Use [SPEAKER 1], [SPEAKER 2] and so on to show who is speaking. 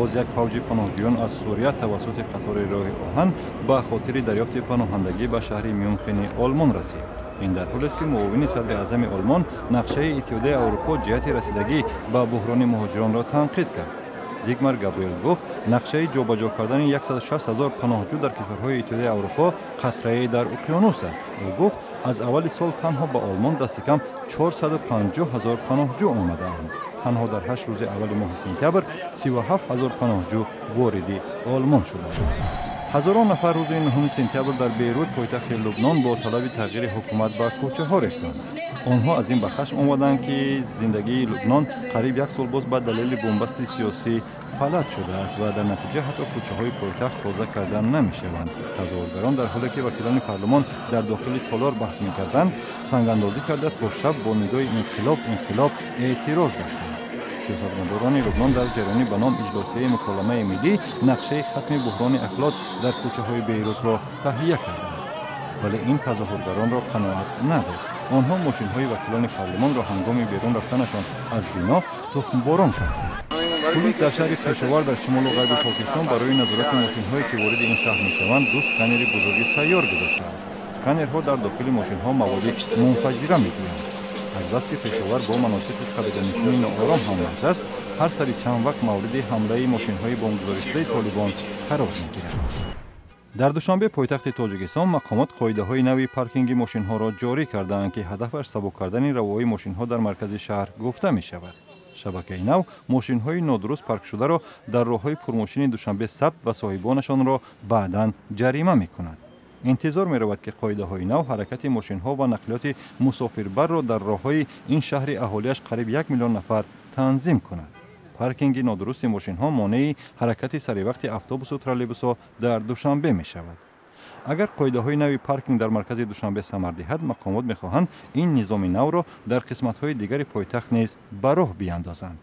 [SPEAKER 1] Боз як фавҷи паноҳҷӯён аз Сурия тавассути қатори роҳи оҳан ба хотири дарёфти паноҳандагӣ ба шаҳри Мюнхени Олмон расид. Ин дар ҳолест, ки муовини садри аъзами Олмон нақшаи Иттиҳодияи Аврупо ҷиҳати расидагӣ ба буҳрони муҳоҷиронро танқид кард. Зигмар Габриэл гуфт, нақшаи ҷобаҷо кардани 160 ҳазор паноҳҷӯ дар кишварҳои Иттиҳодияи Аврупо қатрае дар уқёнус аст. Ӯ гуфт, аз аввали сол танҳо ба Олмон дасти кам 450 ҳазор паноҳҷӯ омадаанд. Танҳо дар 8 рӯзи аввали моҳи сентябр 37 ҳазор паноҳҷӯ вориди Олмон шуданд. Ҳазорон нафар рӯзи 9 сентябр дар Бейрут, пойтахти Лубнон, бо талаби тағйири ҳукумат ба кӯчаҳо рехтанд. Онҳо аз ин ба хашм омаданд, ки зиндагии Лубнон қариб як сол боз ба далели бунбасти сиёсӣ фалаҷ шудааст ва дар натиҷа ҳатто кӯчаҳои пойтахт тоза карда намешаванд. Тазоҳургарон, дар ҳоле ки вакилони парлумон дар дохили толор баҳс мекарданд, сангандозӣ карда, то шаб бо нидои «Инқилоб, инқилоб» эътироз доштанд. Сиёсатмадорони Лубнон дар ҷараёни ба ном иҷлосияи муколамаи миллӣ нақшаи хатми буҳрони ахлот дар кӯчаҳои Бейрутро таҳия карданд, вале ин тазоҳургаронро қаноат надод. Онҳо мошинҳои вакилони парлумонро ҳангоми берун рафтанашон аз бино тухмборон карданд. Пулис дар шаҳри Пешовар дар шимолу ғарби Покистон барои назорати мошинҳое, ки вориди ин шаҳр мешаванд, ду сканери бузурги сайёр гузоштааст. Сканерҳо дар дохили мошинҳо маводи мунфаҷира меҷӯянд. Азбаски Пешовар бо манотиқи қабиданишини ноором ҳаммарз аст, ҳар сари чанд вақт мавриди ҳамлаи мошинҳои бомбгузоришудаи Толибон қарор мегирад. Дар Душанбе, пойтахти Тоҷикистон, мақомот қоидаҳои нави паркинги мошинҳоро ҷорӣ кардаанд, ки ҳадафаш сабук кардани равои мошинҳо дар маркази шаҳр гуфта мешавад. Шабакаи нав мошинҳои нодуруст паркшударо дар роҳҳои пурмошини Душанбе сабт ва соҳибонашонро баъдан ҷарима мекунад. Интизор меравад, ки қоидаҳои нав ҳаракати мошинҳо ва нақлиёти мусофирбарро дар роҳҳои ин шаҳри аҳолиаш қариб 1 миллион нафар танзим кунад. Паркинги нодурусти мошинҳо монеи ҳаракати саривақти автобусу троллейбусҳо дар Душанбе мешавад. Агар қоидаҳои нави паркинг дар маркази Душанбе самар диҳад, мақомот мехоҳанд ин низоми навро дар қисматҳои дигари пойтахт низ ба роҳ биандозанд.